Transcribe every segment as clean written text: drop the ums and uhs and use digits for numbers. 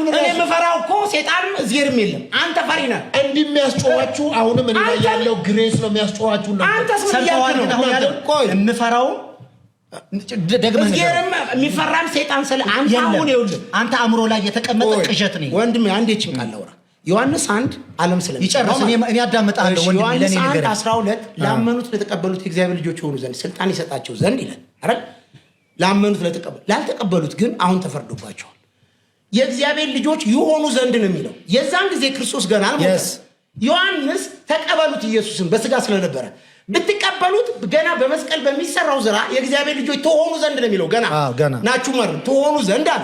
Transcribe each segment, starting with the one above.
እኔ የምፈራው እኮ ሴጣንም እግዜርም የለም። አንተ ፈሪ ነህ። እንዲህ የሚያስጮኋችሁ አሁንም እኔ ላይ ያለው grace ነው የሚያስጮኋችሁ። አንተስ ምን እያልክ ሰምተዋል። ነው? ግን አሁን ያለው ቆይ የምፈራውም ደግመህ ንገረው። እግዜርም የሚፈራም ሴጣን ስለ አንተ የለም። አሁን ይኸውልህ አንተ አእምሮ ላይ የተቀመጠ ቆይ፣ ቅዠት ነው። ወንድሜ አንዴ ይህችን ቃል ላውራ። ዮሐንስ 1 ዓለም ስለሚጠራው ይጨርስ። ማለት እኔ አዳምጥሃለሁ እሺ፣ ወንድሜ፣ ዮሐንስ ለእኔ 1 ንገረኝ። 12 ላመኑት ለተቀበሉት የእግዚአብሔር ልጆች የሆኑ ዘንድ ስልጣን ይሰጣቸው ዘንድ ይላል አይደል? ላመኑት ለተቀበሉት፣ ላልተቀበሉት ግን አሁን ተፈርዶባቸዋል። የእግዚአብሔር ልጆች ይሆኑ ዘንድ ነው የሚለው። የዛን ጊዜ ክርስቶስ ገና አልሞተም። ዮሐንስ ተቀበሉት ኢየሱስን በስጋ ስለነበረ ብትቀበሉት ገና በመስቀል በሚሰራው ስራ የእግዚአብሔር ልጆች ትሆኑ ዘንድ ነው የሚለው። ገና አዎ፣ ገና ናችሁ ማለት ትሆኑ ዘንድ አለ።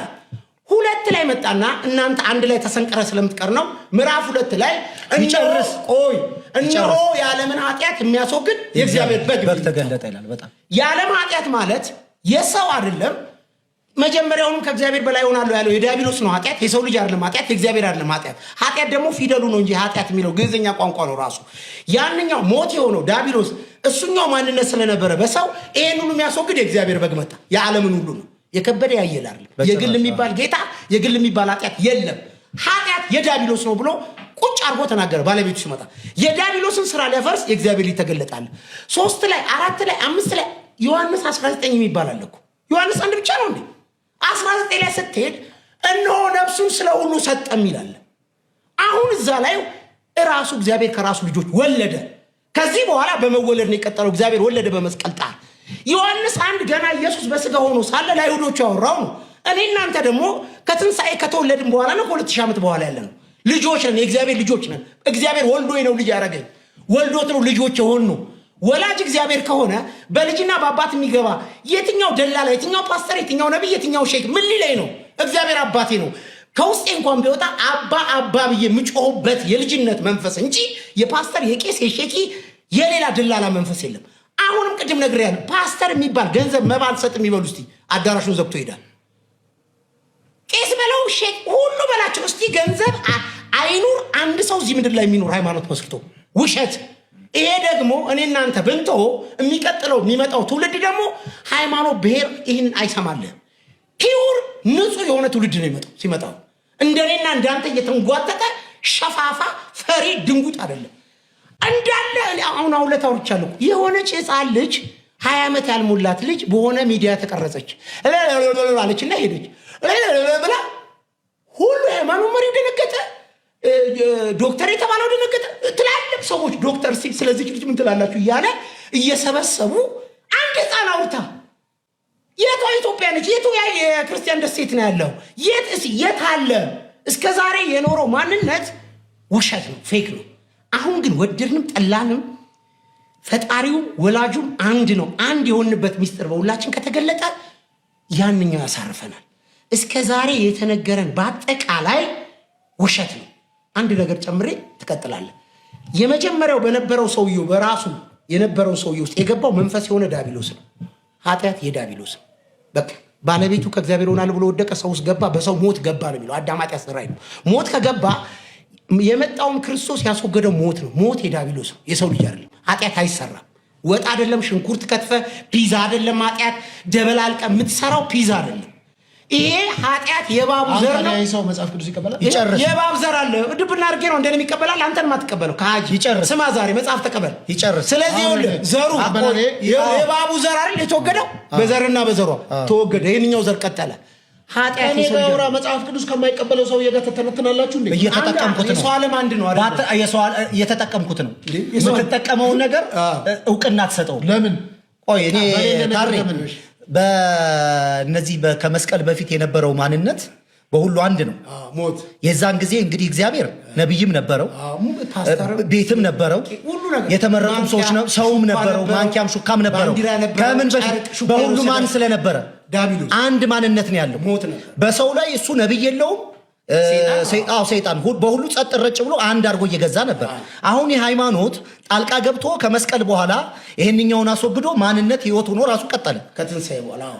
2 ላይ መጣና እናንተ አንድ ላይ ተሰንቅረ ስለምትቀር ነው። ምዕራፍ 2 ላይ እነሆ ይጨርስ። ቆይ እነሆ የዓለምን ኃጢአት የሚያስወግድ የእግዚአብሔር በግ በግ ተገለጠ ይላል። በጣም የዓለም ኃጢአት ማለት የሰው አይደለም። መጀመሪያውንም ከእግዚአብሔር በላይ ሆናለሁ ያለው የዲያብሎስ ነው ኃጢአት፣ የሰው ልጅ አይደለም ኃጢአት፣ የእግዚአብሔር አይደለም ኃጢአት። ኃጢአት ደግሞ ፊደሉ ነው እንጂ ኃጢአት የሚለው ግዕዝኛ ቋንቋ ነው ራሱ። ያንኛው ሞት የሆነው ዲያብሎስ እሱኛው ማንነት ስለነበረ በሰው ይሄን ሁሉ የሚያስወግድ የእግዚአብሔር በግ መጣ። የዓለምን ሁሉ ነው። የከበደ ያየል አይደለም። የግል የሚባል ጌታ የግል የሚባል ኃጢአት የለም። ኃጢአት የዲያብሎስ ነው ብሎ ቁጭ አድርጎ ተናገረ። ባለቤቱ ሲመጣ የዲያብሎስን ስራ ሊያፈርስ የእግዚአብሔር ልጅ ተገለጣለ። 3 ላይ 4 ላይ 5 ላይ ዮሐንስ 19 የሚባል አለ እኮ። ዮሐንስ 1 ብቻ ነው እንዴ? 19 ላይ ስትሄድ እነሆ ነፍሱን ስለ ሁሉ ሰጠም ይላል። አሁን እዛ ላይ እራሱ እግዚአብሔር ከራሱ ልጆች ወለደ። ከዚህ በኋላ በመወለድ ነው የቀጠለው። እግዚአብሔር ወለደ በመስቀል ጣር። ዮሐንስ 1 ገና ኢየሱስ በስጋ ሆኖ ሳለ ለአይሁዶቹ ያወራው ነው። እኔ እናንተ ደግሞ ከትንሣኤ ከተወለድን በኋላ ነው፣ ከሁለት ሺህ ዓመት በኋላ ያለ ነው። ልጆች ነን፣ የእግዚአብሔር ልጆች ነን። እግዚአብሔር ወልዶኝ ነው ልጅ ያደረገኝ። ወልዶት ነው ልጆች የሆኑ። ወላጅ እግዚአብሔር ከሆነ በልጅና በአባት የሚገባ የትኛው ደላላ፣ የትኛው ፓስተር፣ የትኛው ነቢይ፣ የትኛው ሼክ ምን ሊለኝ ነው? እግዚአብሔር አባቴ ነው። ከውስጤ እንኳን ቢወጣ አባ አባ ብዬ የምጮህበት የልጅነት መንፈስ እንጂ የፓስተር፣ የቄስ፣ የሼኪ፣ የሌላ ደላላ መንፈስ የለም። አሁንም ቅድም ነግሬሃለሁ። ፓስተር የሚባል ገንዘብ መባ አልሰጥም የሚበሉ እስቲ አዳራሹን ዘግቶ ይሄዳል። ቄስ በለው ሼክ ሁሉ በላቸው እስቲ ገንዘብ አይኑር አንድ ሰው እዚህ ምድር ላይ የሚኖር ሃይማኖት መስርቶ ውሸት። ይሄ ደግሞ እኔ እናንተ ብንተው የሚቀጥለው የሚመጣው ትውልድ ደግሞ ሃይማኖት ብሔር ይህን አይሰማልህም። Pure ንጹህ የሆነ ትውልድ ነው የሚመጣው። ሲመጣው እንደኔና እንዳንተ እየተንጓተተ ሸፋፋ ፈሪ ድንጉጥ አይደለም። እንዳለ እኔ አሁን አሁን ዕለት አውርቻለሁ። የሆነች ህፃን ልጅ 20 ዓመት ያልሞላት ልጅ በሆነ ሚዲያ ተቀረጸች አለችና ሄደች ብላ ሁሉ የሃይማኖት መሪው ደነገጠ። ዶክተር የተባለው ደነገጠ። ትላልቅ ሰዎች ዶክተር ሲል ስለዚህ ልጅ ምን ትላላችሁ እያለ እየሰበሰቡ አንድ ህፃን አውርታ የቷ ኢትዮጵያ ነች? የቱ የክርስቲያን ደሴት ነው ያለው? የት የት አለ? እስከ ዛሬ የኖረው ማንነት ውሸት ነው፣ fake ነው። አሁን ግን ወደድንም ጠላንም ፈጣሪው ወላጁም አንድ ነው። አንድ የሆንበት ሚስጥር በሁላችን ከተገለጠ ያንኛው ያሳርፈናል። እስከ ዛሬ የተነገረን በአጠቃላይ ውሸት ነው። አንድ ነገር ጨምሬ ትቀጥላለህ። የመጀመሪያው በነበረው ሰውየው በራሱ የነበረው ሰውየው ውስጥ የገባው መንፈስ የሆነ ዳቢሎስ ነው። ኃጢአት የዳቢሎስ ነው። በቃ ባለቤቱ ከእግዚአብሔር ሆናል ብሎ ወደቀ፣ ሰው ውስጥ ገባ፣ በሰው ሞት ገባ ነው የሚለው። አዳም ኃጢአት ሰራ ነው። ሞት ከገባ የመጣውን ክርስቶስ ያስወገደው ሞት ነው። ሞት የዳቢሎስ ነው፣ የሰው ልጅ አይደለም። ኃጢአት አይሰራም። ወጥ አይደለም፣ ሽንኩርት ከትፈ ፒዛ አይደለም። ኃጢአት ደበላልቀ የምትሰራው ፒዛ አይደለም። ይሄ ኃጢአት የእባቡ ዘር ነው። ሰው መጽሐፍ ቅዱስ ይቀበላል። ይጨርስ። የእባብ ዘር አለ። ድብና አድርጌ ነው እንደኔም ይቀበላል። አንተን ማትቀበለው ከሀጂ ይጨርስ። ስማ፣ ዛሬ መጽሐፍ ተቀበል። ይጨርስ። ስለዚህ ይኸውልህ ዘሩ የእባቡ ዘር አይደል የተወገደው? በዘርና በዘሯ ተወገደ። ይህንኛው ዘር ቀጠለ። ኃጢአት እኔ የሰው ልጅ ጋር መጽሐፍ ቅዱስ ከማይቀበለው ሰውዬ ጋር ትተነትናላችሁ እንዴ? እየተጠቀምኩት ነው። የሰው ዓለም አንድ ነው አይደል? እየተጠቀምኩት ነው። የሰው የምትጠቀመውን ነገር እውቅና አትሰጠውም። ለምን? ቆይ እኔ በሌለ ነገር ታሬ ለምን? በእነዚህ ከመስቀል በፊት የነበረው ማንነት በሁሉ አንድ ነው። ሞት የዛን ጊዜ እንግዲህ እግዚአብሔር ነቢይም ነበረው፣ ፓስተርም ቤትም ነበረው፣ ሁሉ ነገር የተመረጡም ሰዎች ማንኪያ፣ ሰውም ሹካ ነበረው፣ ነበረው፣ ማንኪያም ሹካም ነበረው። ባንዲራ ነበረው፣ ከምን በፊት ጨርቅ ሹካ በሁሉ የወሰደ ማን ስለነበረ ዳቢሎስ አንድ ማንነት ነው ያለው። ሞት ነበር። በሰው ላይ እሱ ነቢይ የለውም። ሰይጣን አዎ ሰይጣን በሁሉ ጸጥ ረጭ ብሎ አንድ አድርጎ እየገዛ ነበር። አሁን የሃይማኖት ጣልቃ ገብቶ ከመስቀል በኋላ ይሄንኛውን አስወግዶ ማንነት ህይወት ሆኖ ራሱ ቀጠለ። ከትንሣኤ በኋላ አዎ።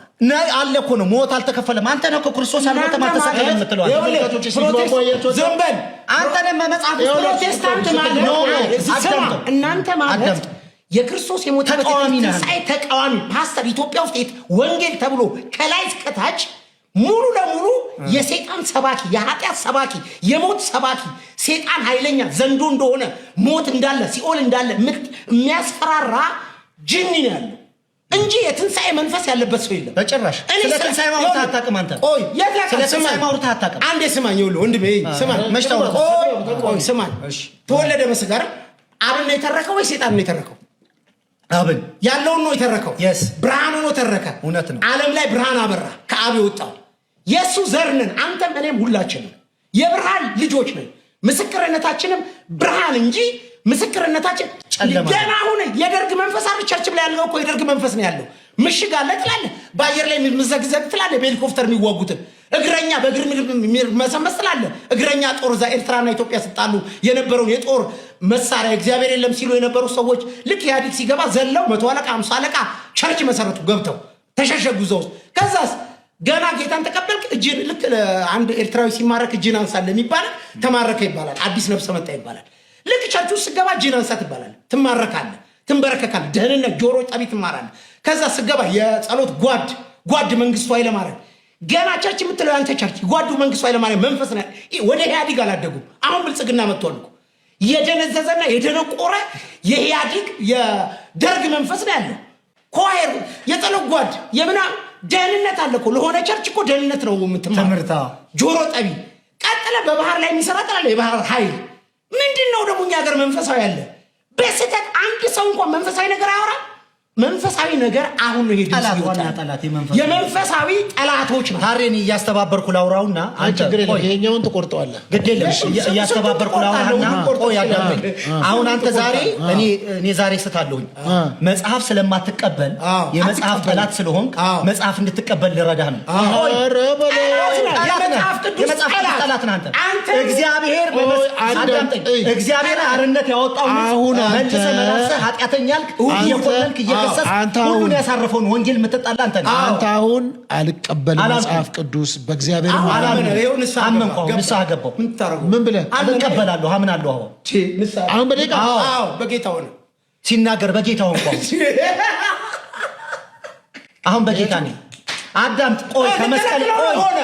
አለ እኮ ነው፣ ሞት አልተከፈለም። አንተ ነህ እኮ ክርስቶስ አልሞተም አልተሰቀለም የምትለው አንተ። ይኸውልህ፣ ዝም በል። አንተ ነህ መጽሐፍ ውስጥ ፕሮቴስታንት ማለት No፣ no፣ ስማ፣ አዳምጠው። እናንተ ማለት አዳምጠው። የክርስቶስ የሞተበት ተቃዋሚ ነህ። ትንሣኤ ተቃዋሚ ፓስተር ኢትዮጵያ ውስጥ ወንጌል ተብሎ ከላይ እስከታች ሙሉ ለሙሉ የሴጣን ሰባኪ፣ የኃጢአት ሰባኪ፣ የሞት ሰባኪ፣ ሴጣን ኃይለኛ ዘንዶ እንደሆነ፣ ሞት እንዳለ፣ ሲኦል እንዳለ የሚያስፈራራ ጅኒ ነው ያለው እንጂ የትንሣኤ መንፈስ ያለበት ሰው የለም በጭራሽ። ስለ ትንሣኤ ማውራት አታውቅም አንተ። ቆይ የት ያውቃል? ስለ ትንሣኤ ማውራት አታውቅም። አንዴ ስማኝ፣ ይኸውልህ ወንድሜ ስማኝ፣ መች ታውራለህ? ቆይ ቆይ ስማኝ። ተወለደ በሥጋ አይደል? አብን ነው የተረከው ወይ ሴጣን ነው የተረከው? አብን ያለውን ነው የተረከው። ብርሃኑ ነው ተረከ። እውነት ነው። ዓለም ላይ ብርሃን አበራ፣ ከአብ የወጣው የእሱ ዘር ነን። አንተም እኔም ሁላችንም የብርሃን ልጆች ነን። ምስክርነታችንም ብርሃን እንጂ ምስክርነታችን ገና አሁን የደርግ መንፈስ አለ። Church ላይ ያለው እኮ የደርግ መንፈስ ነው ያለው። ምሽግ አለ ትላለህ፣ በአየር ላይ የሚዘግዘግ ትላለህ፣ በሄሊኮፕተር የሚዋጉትን እግረኛ በእግር መሰመስ ትላለህ። እግረኛ ጦር እዛ ኤርትራና ኢትዮጵያ ስጣሉ የነበረውን የጦር መሳሪያ እግዚአብሔር የለም ሲሉ የነበሩ ሰዎች ልክ ኢህአዴግ ሲገባ ዘለው 100 አለቃ 50 አለቃ church መሰረቱ፣ ገብተው ተሸሸጉ እዛ ውስጥ። ከዛስ ገና ጌታን ተቀበልክ፣ እጅን ልክ አንድ ኤርትራዊ ሲማረክ እጅን አንሳለ የሚባል ተማረከ ይባላል። አዲስ ነፍሰ መጣ ይባላል። ልክ church ውስጥ ስገባ እጅን አንሳ ትባላለህ፣ ትማረካለህ፣ ትንበረከካለህ። ደህንነት ጆሮ ጠቢ ትማራለህ። ከዛ ስገባ የጸሎት ጓድ ጓድ መንግስቱ ኃይለማርያም ገና church የምትለው ያንተ church ጓዱ መንግስቱ ኃይለማርያም መንፈስ ነው። ወደ ኢህአዲግ አላደጉም። አሁን ብልጽግና መጥቷል እኮ የደነዘዘና የደነቆረ የኢህአዲግ የደርግ መንፈስ ነው ያለው። Choir የጸሎት ጓድ የምናምን ደህንነት አለ እኮ ለሆነ church እኮ ደህንነት ነው የምትማረው። ጆሮ ጠቢ ቀጥለ በባህር ላይ የሚሰራ ጥላለ የባህር ኃይል ምንድን ነው ደግሞ እኛ ሀገር መንፈሳዊ አለ። በስህተት አንድ ሰው እንኳን መንፈሳዊ ነገር አያወራም። መንፈሳዊ ነገር አሁን ነው ሄድ የመንፈሳዊ ጠላቶች ነው። ታሬን እያስተባበርኩ ላውራውና አንተ ችግር የለም ይሄኛውን ትቆርጠዋለህ። ግድ የለም እያስተባበርኩ ላውራና ቆይ አዳምጠኝ። አሁን አንተ ዛሬ እኔ ዛሬ ስታለሁኝ መጽሐፍ ስለማትቀበል የመጽሐፍ ጠላት ስለሆንክ መጽሐፍ እንድትቀበል ልረዳህ ነው። የመጽሐፍ ቅዱስ ጠላት ነህ አንተ። እግዚአብሔር አዳምጠኝ። እግዚአብሔር አርነት ያወጣው መልሰህ መላልሰህ ኃጢአተኛ አልክ፣ እየኮነንክ እየከሰስክ ሁሉን ያሳረፈውን ወንጌል የምትጣላ አንተ ነህ። አንተ አሁን አልቀበልም መጽሐፍ ቅዱስ በእግዚአብሔር አመንኩ። አሁን ንስሐ ገባሁ። ምን ብለህ እቀበላለሁ፣ አምናለሁ። አሁን አሁን በደቂቃ በጌታ ሆነ ሲናገር በጌታ ሆንኩ። አሁን በጌታ ነኝ። አዳምጥ። ቆይ ከመስቀል ቆይ ሆነ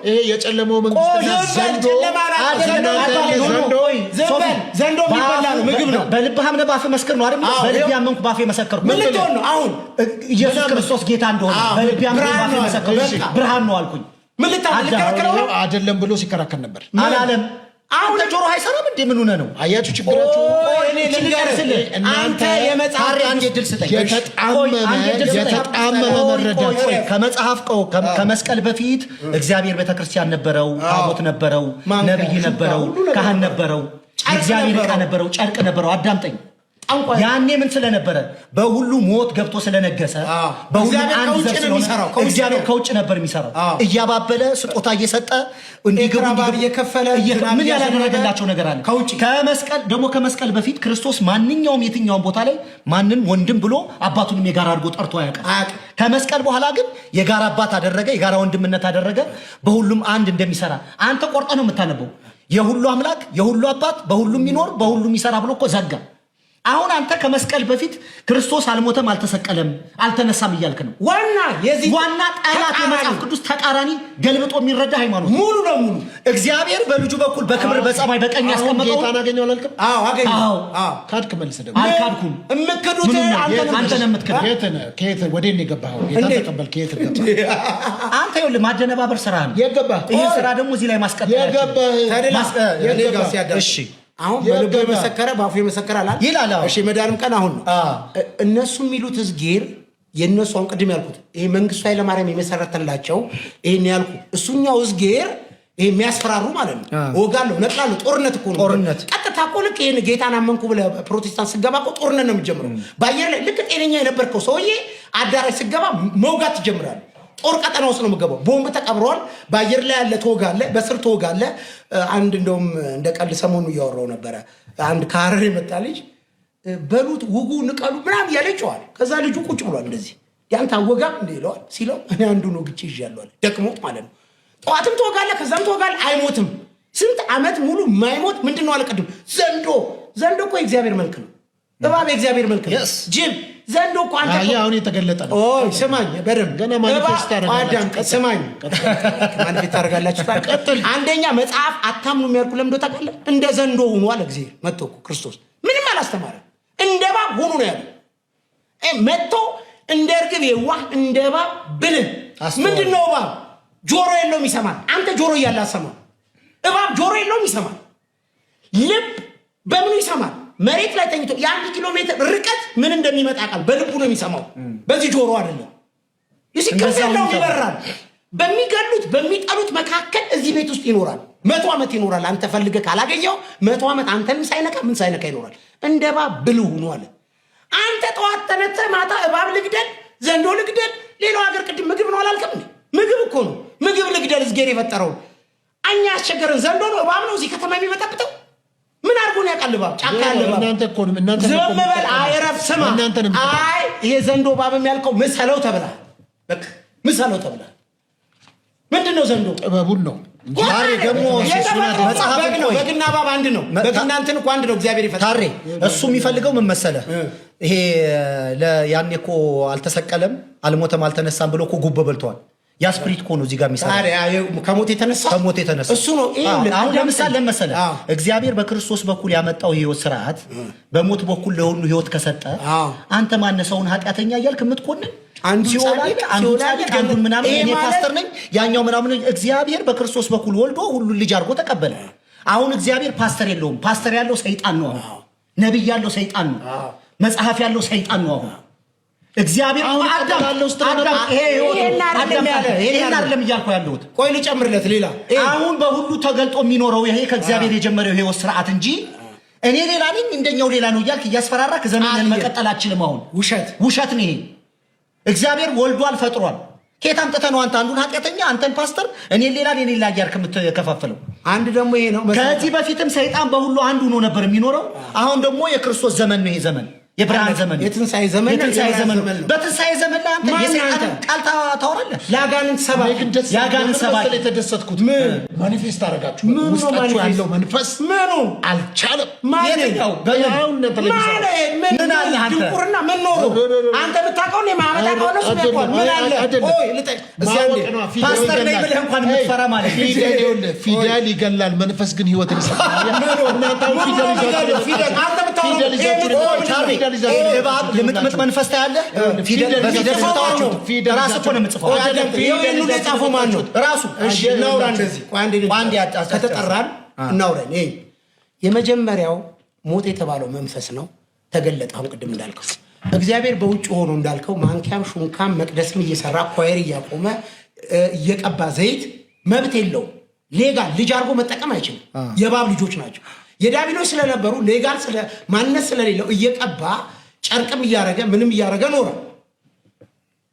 ይሄ የጨለመው መንግስት ዘንዶ ዘንዶ የሚበላ ነው፣ ምግብ ነው። በልብህ አምነህ በአፍህ መስክር ነው አይደል? በልቤ አመንኩ በአፌ መሰከርኩ። ምን ልትሆን ነው አሁን? ኢየሱስ ክርስቶስ ጌታ እንደሆነ በልቤ አምነህ በአፌ መሰከርኩ። ብርሃን ነው አልኩኝ። ምን ልታከለክለው ነው? አይደለም ብሎ ሲከራከር ነበር። አላለም። አሁን ጆሮ አይሰራም እንዴ? ምን ሆነህ ነው? አያችሁ ችግራችሁ። አንተ የመጽሐፍ አንድ እድል ስጠኝ። የተጣመመ መረዳት ከመጽሐፍ ከመስቀል በፊት እግዚአብሔር ቤተክርስቲያን ነበረው፣ ታቦት ነበረው፣ ነብይ ነበረው፣ ካህን ነበረው፣ እግዚአብሔር ዕቃ ነበረው፣ ጨርቅ ነበረው። አዳምጠኝ። ያኔ ምን ስለነበረ በሁሉ ሞት ገብቶ ስለነገሰ በሁሉ አንድ ዘር ስለሆነ እግዚአብሔር ከውጭ ነበር የሚሰራው። እያባበለ ስጦታ እየሰጠ እንዲገቡ እየከፈለ ምን ያላደረገላቸው ነገር አለ? ከመስቀል ደግሞ ከመስቀል በፊት ክርስቶስ ማንኛውም የትኛውም ቦታ ላይ ማንም ወንድም ብሎ አባቱንም የጋራ አድርጎ ጠርቶ አያውቅም። ከመስቀል በኋላ ግን የጋራ አባት አደረገ፣ የጋራ ወንድምነት አደረገ። በሁሉም አንድ እንደሚሰራ አንተ ቆርጠ ነው የምታነበው። የሁሉ አምላክ የሁሉ አባት በሁሉም ይኖር በሁሉም ይሰራ ብሎ እኮ ዘጋ። አሁን አንተ ከመስቀል በፊት ክርስቶስ አልሞተም፣ አልተሰቀለም፣ አልተነሳም እያልክ ነው። ዋና የዚህ ዋና ጠላት የመጽሐፍ ቅዱስ ተቃራኒ ገልብጦ የሚረዳ ሃይማኖት ሙሉ ለሙሉ እግዚአብሔር በልጁ በኩል በክብር በጸባይ በቀኝ ያስቀመጠው ጌታን አገኘው አላልክም? አዎ አገኘው። አዎ ካድክ። መልስ ደግሞ አልካድኩም። እምክዱት አንተ ነህ የምትክደው። የት ነህ? ከየት ወዴት ነው የገባኸው? ጌታን ተቀበል። ከየት ገባህ? አንተ ይኸውልህ ማደነባበር ስራ ነው። የት ገባህ? ይህን ስራ ደግሞ እዚህ ላይ ማስቀጠል የት ገባህ? እሺ አሁን በልቡ የመሰከረ በአፉ የመሰከረ አላል ይላል። እሺ መዳንም ቀን አሁን ነው። እነሱ የሚሉት እዝጌር የእነሱ አሁን ቅድም ያልኩት ይሄ መንግስቱ ኃይለማርያም የመሰረተላቸው ይሄን ያልኩ እሱኛው እዝጌር ይሄ የሚያስፈራሩ ማለት ነው። እወጋለሁ፣ ነቅላለሁ። ጦርነት እኮ ነው። ጦርነት ቀጥታ እኮ ልክ ይሄን ጌታን አመንኩ ብለህ ፕሮቴስታንት ስገባ እኮ ጦርነት ነው የሚጀምረው። በአየር ላይ ልክ ጤነኛ የነበርከው ሰውዬ አዳራሽ ስገባ መውጋት ትጀምራለህ። ጦር ቀጠና ውስጥ ነው የምገባው። ቦምብ ተቀብረዋል። በአየር ላይ ያለ ትወጋለህ፣ በስር ትወጋለህ። አንድ እንደውም እንደ ቀልድ ሰሞኑ እያወራው ነበረ። አንድ ከሀረር የመጣ ልጅ በሉት ውጉ ንቀሉ ምናምን እያለ ይጮሃል። ከዛ ልጁ ቁጭ ብሏል እንደዚህ ያንተ አወጋም እንደ ይለዋል። ሲለው እኔ አንዱን ወግቼ ይዣለሁ አለ። ደክሞት ማለት ነው። ጠዋትም ትወጋለህ፣ ከዛም ትወጋለህ፣ አይሞትም። ስንት ዓመት ሙሉ የማይሞት ምንድን ነው አለ ቅድም ዘንዶ። ዘንዶ እኮ የእግዚአብሔር መልክ ነው። እባብ የእግዚአብሔር መልክ ነው። ጅብ፣ ዘንዶ እኮ አንተ አሁን የተገለጠ ነው። ኦይ ስማኝ በደንብ ገና manifest ታደርጋላችሁ። ስማኝ manifest ታደርጋላችሁ። አንደኛ መጽሐፍ አታምኑ የሚያልኩ ለምዶ ታውቃለህ? እንደ ዘንዶ ሁኑ አለ እግዚአብሔር። መጥቶ እኮ ክርስቶስ ምንም አላስተማረም። እንደ እባብ ሁኑ ነው ያለው። መጥቶ እንደ እርግብ የዋህ እንደ እባብ ብልህ። ምንድን ነው እባብ? ጆሮ የለውም ይሰማል። አንተ ጆሮ እያለ አሰማም። እባብ ጆሮ የለውም ይሰማል። ልብ በምኑ ይሰማል? መሬት ላይ ተኝቶ የ1 ኪሎ ሜትር ርቀት ምን እንደሚመጣ ቃል በልቡ ነው የሚሰማው፣ በዚህ ጆሮ አይደለም። ይሲክር ያለው ይበራል። በሚገሉት በሚጠሉት መካከል እዚህ ቤት ውስጥ ይኖራል። 100 ዓመት ይኖራል። አንተ ፈልገህ ካላገኘው 100 ዓመት አንተንም ሳይነካ ምን ሳይነካ ይኖራል። እንደ እባብ ብልህ ሁኑ አለ። አንተ ጠዋት ተነስተህ ማታ እባብ ልግደል፣ ዘንዶ ልግደል፣ ሌላው ሀገር ቅድም ምግብ ነው አላልክም? ምግብ እኮ ነው። ምግብ ልግደል እዝጌር የፈጠረው እኛ ያስቸገረን ዘንዶ ነው እባብ ነው እዚህ ከተማ የሚበጠብጠው ምን አድርጎ ነው ያውቃል? እባብ ጫካ ያለ እባብ እናንተ እኮ ነው እናንተ ዝም በል። አይ እረፍ፣ ስማ። አይ ይሄ ዘንዶ እባብም ያልከው ምሰለው ተብለሃል። በቃ ምሰለው ተብለሃል። ምንድን ነው ዘንዶ? ጥበቡን ነው ታሬ ደግሞ መጽሐፍ በግ ነው። በግና እባብ አንድ ነው። በግና እንትን እኮ አንድ ነው። እግዚአብሔር ይፈጥራል። ታሬ እሱ የሚፈልገው ምን መሰለህ? ይሄ ያኔ እኮ አልተሰቀለም፣ አልሞተም፣ አልተነሳም ብሎ እኮ ጉቦ በልተዋል። ያ spirit እኮ ነው እዚህ ጋር የሚሰራው። ከሞት የተነሳ ከሞት የተነሳ እሱ ነው። አሁን ለምሳሌ ለመሰለ እግዚአብሔር በክርስቶስ በኩል ያመጣው የህይወት ስርዓት በሞት በኩል ለሁሉ ህይወት ከሰጠ አንተ ማነህ ሰውን ኃጢአተኛ እያልክ የምትኮንን? አንዱ ጻድቅ አንዱን ምናምን እኔ ፓስተር ነኝ ያኛው ምናምን። እግዚአብሔር በክርስቶስ በኩል ወልዶ ሁሉን ልጅ አድርጎ ተቀበለ። አሁን እግዚአብሔር ፓስተር የለውም። ፓስተር ያለው ሰይጣን ነው። አሁን ነቢይ ያለው ሰይጣን ነው። መጽሐፍ ያለው ሰይጣን ነው። አሁን እግዚአብሔር አዳም ይሄን አይደለም እያልኩ ያለሁት። ቆይ ልጨምርለት ሌላ። አሁን በሁሉ ተገልጦ የሚኖረው ይሄ ከእግዚአብሔር የጀመረው ህይወት ስርዓት እንጂ እኔ ሌላ ነኝ እንደኛው ሌላ ነው እያልክ እያስፈራራክ ዘመንን መቀጠል አችልም። አሁን ውሸት ውሸት ነው ይሄ። እግዚአብሔር ወልዷል፣ ፈጥሯል። ከየት አምጥተህ ነው አንተ አንዱን ኃጢአተኛ አንተን ፓስተር እኔን ሌላ እኔን ሌላ እያልክ የምትከፋፍለው? አንድ ደግሞ ይሄ ነው። ከዚህ በፊትም ሰይጣን በሁሉ አንዱ ሆኖ ነበር የሚኖረው። አሁን ደግሞ የክርስቶስ ዘመን ነው ይሄ ዘመን የብርሃን ዘመን የትንሣኤ ዘመን የትንሣኤ ዘመን ነው። በትንሣኤ ዘመን ላይ አንተ የሰይጣንን ቃል ታወራለህ። ለአጋንንት ሰባኪ የአጋንንት ሰባኪ የተደሰትኩት ምን manifest አደረጋችሁ? ውስጣችሁ ያለው መንፈስ ምኑ አልቻለም። የትኛው ምን አለ አንተ ድንቁርና ምን ኖሮ አንተ የምታውቀውን የማመጣ ከሆነ እሱ ያውቀዋል። ምን አለ ኦይ ልጠ ፓስተር ነኝ ብለህ እንኳን የምትፈራ ማለት ነው። ፊደል ይገላል፣ መንፈስ ግን ህይወትን ይሰጣል። እናንተ አሁን ፊደል አንተ የምታወራው እባብ ልምጥምጥ መንፈስ ታያለህ። ፊደል በፊደል ስታዋቸው ራስ እኮ ነው የምጽፈው። ይሄን የጻፈው ማን ነው? ራሱ። እሺ እናውራ እንደዚህ። ቆይ አንዴ ከተጠራን እናውራ። ይሄ የመጀመሪያው ሞት የተባለው መንፈስ ነው ተገለጠ። አሁን ቅድም እንዳልከው እግዚአብሔር በውጭ ሆኖ እንዳልከው ማንኪያም ሹንካም መቅደስም እየሰራ choir እያቆመ እየቀባ ዘይት መብት የለውም። legal ልጅ አድርጎ መጠቀም አይችልም። የእባብ ልጆች ናቸው። የዳቢሎስ ስለነበሩ legal ማንነት ስለሌለው እየቀባ ጨርቅም እያረገ ምንም እያረገ ኖረ።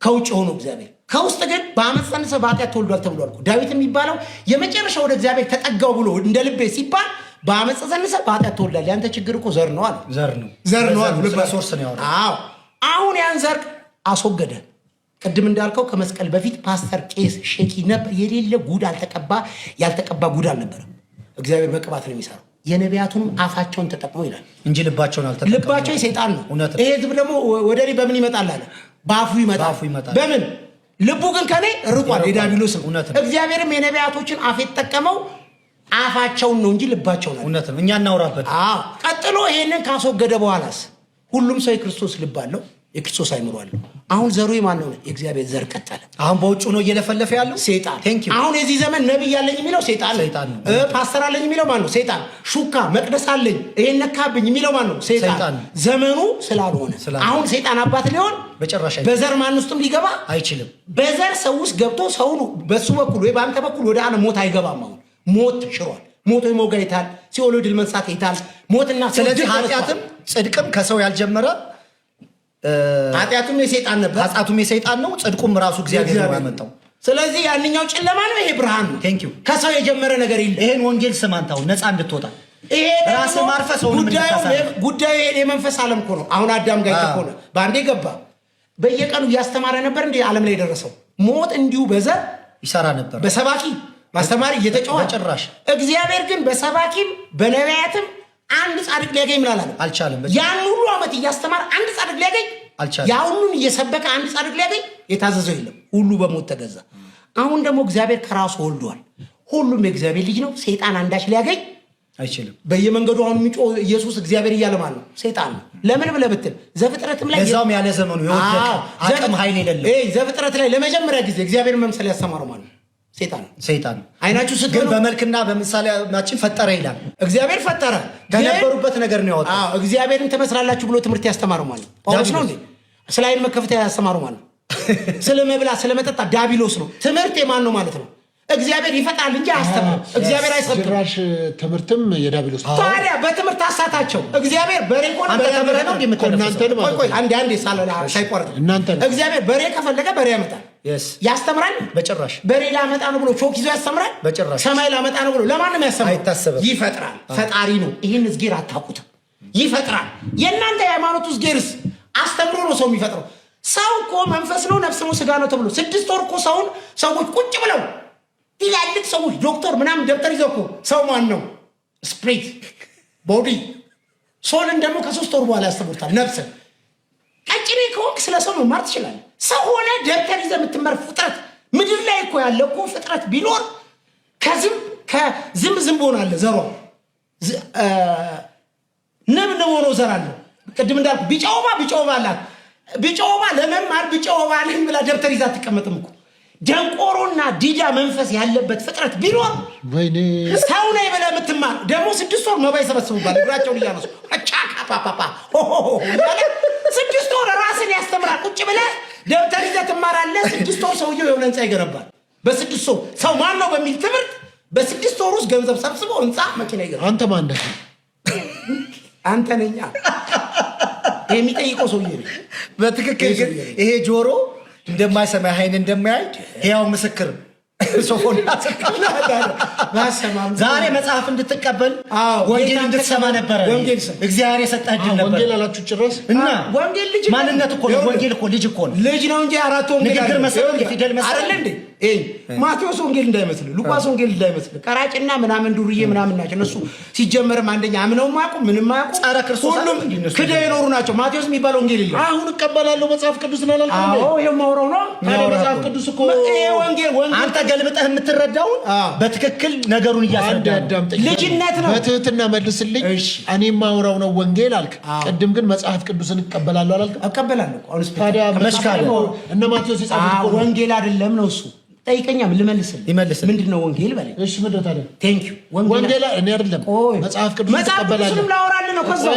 ከውጭ ሆኖ እግዚአብሔር ከውስጥ ግን በአመፅ ጸንሰ በኃጢአት ተወልዷል ተብሏል። ዳዊት የሚባለው የመጨረሻ ወደ እግዚአብሔር ተጠጋው ብሎ እንደ ልቤ ሲባል በአመፅ ጸንሰ በኃጢአት ተወልዷል። ያንተ ችግር እኮ ዘር ነው አለ። ዘር ነው ዘር ነው አለ። source ነው ያወራው። አዎ አሁን ያን ዘር አስወገደ። ቅድም እንዳልከው ከመስቀል በፊት ፓስተር፣ ቄስ፣ ሼኪ ነበር። የሌለ ጉድ አልተቀባ ያልተቀባ ጉድ አልነበረም። እግዚአብሔር በቅባት ነው የሚሰራው። የነቢያቱንም አፋቸውን ተጠቅሞ ይላል እንጂ ልባቸውን አልተጠቀሙ። ልባቸው የሰይጣን ነው። ይሄ ህዝብ ደግሞ ወደ እኔ በምን ይመጣል አለ? በአፉ ይመጣል። በምን ልቡ ግን ከኔ ርቋል። የዳቢሎስ ነው። እግዚአብሔርም የነቢያቶችን አፍ የተጠቀመው አፋቸውን ነው እንጂ ልባቸውን አይደለም። እውነት ነው። እኛ እናውራበት። አዎ። ቀጥሎ ይሄንን ካስወገደ በኋላስ ሁሉም ሰው የክርስቶስ ልብ አለው፣ የክርስቶስ አይምሮ አለው። አሁን ዘሩ የማን ነው? የእግዚአብሔር ዘር ቀጠለ። አሁን በውጭ ነው እየለፈለፈ ያለው ሴጣን። አሁን የዚህ ዘመን ነቢይ አለኝ የሚለው ሴጣን፣ ፓስተር አለኝ የሚለው ማን ነው? ሴጣን። ሹካ መቅደስ አለኝ ይሄን ነካብኝ የሚለው ማን ነው? ሴጣን። ዘመኑ ስላልሆነ አሁን ሴጣን አባት ሊሆን በጭራሽ በዘር ማን ውስጥም ሊገባ አይችልም። በዘር ሰው ውስጥ ገብቶ ሰውን በሱ በኩል ወይ በአንተ በኩል ወደ ዓለም ሞት አይገባም። አሁን ሞት ተሽሯል። ሞት ወይ ሞጋ ይታል፣ ሲኦል ድል መንሳት ይታል። ሞትና ስለዚህ ኃጢአትም ጽድቅም ከሰው ያልጀመረ ኃጢአቱም የሰይጣን ነበር። ኃጢአቱም የሰይጣን ነው፣ ጽድቁም ራሱ እግዚአብሔር ነው ያመጣው። ስለዚህ ያንኛው ጨለማ ነው፣ ይሄ ብርሃን ነው። Thank you። ከሰው የጀመረ ነገር የለም። ይሄን ወንጌል ስማ አንተ አሁን ነፃ እንድትወጣ ይሄ ራስህ ማርፈህ ሰውን ጉዳዩ ይሄ የመንፈስ ዓለም እኮ ነው። አሁን አዳም ጋር እኮ ነው በአንዴ ገባ። በየቀኑ እያስተማረ ነበር እንዴ ዓለም ላይ የደረሰው ሞት እንዲሁ በዘር ይሰራ ነበር፣ በሰባኪ ማስተማሪ እየተጫወተ ጭራሽ። እግዚአብሔር ግን በሰባኪም በነቢያትም አንድ ጻድቅ ሊያገኝ ምን አላለም? አልቻለም። ያን ሁሉ ዓመት እያስተማረ አንድ ጻድቅ ሊያገኝ አልቻለም። ያ ሁሉን እየሰበከ አንድ ጻድቅ ሊያገኝ የታዘዘው የለም። ሁሉ በሞት ተገዛ። አሁን ደግሞ እግዚአብሔር ከራሱ ወልዷል። ሁሉም የእግዚአብሔር ልጅ ነው። ሰይጣን አንዳች ሊያገኝ አይችልም። በየመንገዱ አሁን የሚጮህ ኢየሱስ እግዚአብሔር እያለ ማለት ነው ሰይጣን ነው። ለምን ብለህ ብትል ዘፍጥረትም ላይ ለዛውም ያለ ዘመኑ የወደቀ አቅም ኃይል የሌለው ዘፍጥረት ላይ ለመጀመሪያ ጊዜ እግዚአብሔር መምሰል ያስተማረው ማለት ነው ሰይጣን ነው። ሰይጣን አይናችሁ ግን ስትሉ በመልክና በምሳሌያችን ፈጠረ ይላል። እግዚአብሔር ፈጠረ ከነበሩበት ነገር ነው ያወጣው። አዎ እግዚአብሔርን ትመስላላችሁ ብሎ ትምህርት ያስተማረው ማለት ነው ጳውሎስ ነው እንዴ? ስለ አይን መከፈት ያስተማረው ማለት ነው። ስለ መብላት ስለ መጠጣት ዲያብሎስ ነው። ትምህርት የማን ነው ማለት ነው? እግዚአብሔር ይፈጥራል እንጂ አያስተምርም። እግዚአብሔር አይሰብክም። ጭራሽ ትምህርትም የዲያብሎስ ነው። ታዲያ በትምህርት አሳታቸው። እግዚአብሔር በሬ ከሆነ አንተ በሬ ተምረህ ነው እንዴ የምትተነፍሰው? እናንተን ማለት ቆይ ቆይ፣ አንዴ አንዴ ሳይቆርጥ እናንተን። እግዚአብሔር በሬ ከፈለገ በሬ ያመጣል። Yes። ያስተምራል። በጭራሽ በሬ ላመጣ ነው ብሎ ቾክ ይዞ ያስተምራል? በጭራሽ። ሰማይ ላመጣ ነው ብሎ ለማንም ያስተምራል? አይታሰብም። ይፈጥራል። ፈጣሪ ነው። ይህን እዝጌር አታውቁትም። ይፈጥራል። የእናንተ የሃይማኖቱ እዝጌርስ አስተምሮ ነው ሰው የሚፈጥረው። ሰው እኮ መንፈስ ነው፣ ነፍስ ነው፣ ስጋ ነው ተብሎ 6 ወር እኮ ሰውን ሰዎች ቁጭ ብለው ትላልቅ ሰዎች ዶክተር ምናምን ደብተር ይዘው እኮ ሰው ማን ነው? Spirit body soul ን ደግሞ ከ3 ወር በኋላ ያስተምሩታል። ነፍስን ቀጭኔ ከሆንክ ስለ ሰው መማር ትችላለህ። ሰው ሆነ ደብተር ይዘህ የምትማር ፍጥረት ምድር ላይ እኮ ያለ እኮ ፍጥረት ቢኖር ከዝንብ ከዝንብ ዝንብ ሆናለ ዘሯ ንብ ንብ ሆኖ ዘር አለው። ቅድም እንዳልኩ ቢጫ ወባ ቢጫ ወባ አላት። ቢጫ ወባ ለመማር ቢጫ ወባ ነኝ ብላ ደብተር ይዛ አትቀመጥም እኮ። ደንቆሮና ዲዳ መንፈስ ያለበት ፍጥረት ቢኖር ወይኔ ሰው ነኝ ብለህ የምትማር ደግሞ 6 ወር መባ ይሰበስቡባል። እግራቸውን እያነሱ ቻካ ፓፓፓ ሆሆሆ እያለ 6 ወር ራስን ያስተምራል። ቁጭ ብለህ ደብተር ይዘህ ትማራለህ። 6 ወር ሰውየው የሆነ ህንፃ ይገነባል። በ6 ወር ሰው ማን ነው በሚል ትምህርት በ6 ወር ውስጥ ገንዘብ ሰብስቦ ህንፃ መኪና ይገነባል። አንተ ማን ነህ? አንተ ነኛ የሚጠይቀው ሰውዬ ነው። በትክክል ግን ይሄ ጆሮ እንደማይሰማ አይን እንደማያይ ሕያው ምስክር ሶፎንያስ ባሰማም ዛሬ መጽሐፍ እንድትቀበል አዎ፣ ወንጌል ጌታን እንድትሰማ ነበረ። ወንጌል ስም። እግዚአብሔር የሰጠህ እድል ነበር ወንጌል አላችሁ ጭራሽ። እና ወንጌል ልጅ ማንነት እኮ ነው። ወንጌል እኮ ልጅ እኮ ነው። ልጅ ነው እንጂ አራት ወንጌል ንግግር አይደለም። መሰለህ እንዴ? ፊደል መሰለህ? አይደለ እንዴ? ይሄ ማቴዎስ ወንጌል እንዳይመስል፣ ሉቃስ ወንጌል እንዳይመስል፣ ቀራጭና ምናምን ዱርዬ ምናምን ናቸው እነሱ። ሲጀመርም አንደኛ አምነውም አያውቁም ምንም አያውቁም። ጸረ ክርስቶስ ሁሉም አይደል እንዴ እነሱ? ክደው የኖሩ ናቸው። ማቴዎስ የሚባል ወንጌል የለም። አሁን እቀበላለሁ መጽሐፍ ቅዱስን አላልኩም እንዴ? አዎ ይሄው ማውራው ነው። ታዲያ መጽሐፍ ቅዱስ እኮ ይሄ ወንጌል ወንጌል አንተ ገልብጠህ የምትረዳውን አዎ። በትክክል ነገሩን አንድ እያስረዳ ነው። አዳምጠኝ። ልጅነት ነው። በትህትና መልስልኝ። እሺ። እኔ የማወራው ነው ወንጌል አልክ። አዎ። ቅድም ግን መጽሐፍ ቅዱስን እቀበላለሁ አላልክም? እቀበላለሁ እኮ አሁን ታዲያ መጽሐፍ ካለ? እነ ማቴዎስ የጻፉት እኮ ነው። ወንጌል አይደለም ነው እሱ። ጠይቀኛም ልመልስልህ። ይመልስልህ። ምንድን ነው ወንጌል በለኝ። እሺ ምንድን ነው ታዲያ? Thank you ወንጌል እኔ አይደለም ቆይ መጽሐፍ ቅዱስን መጽሐፍ ትቀበላለህ። ቅዱስንም ላወራልህ ነው። ከዛው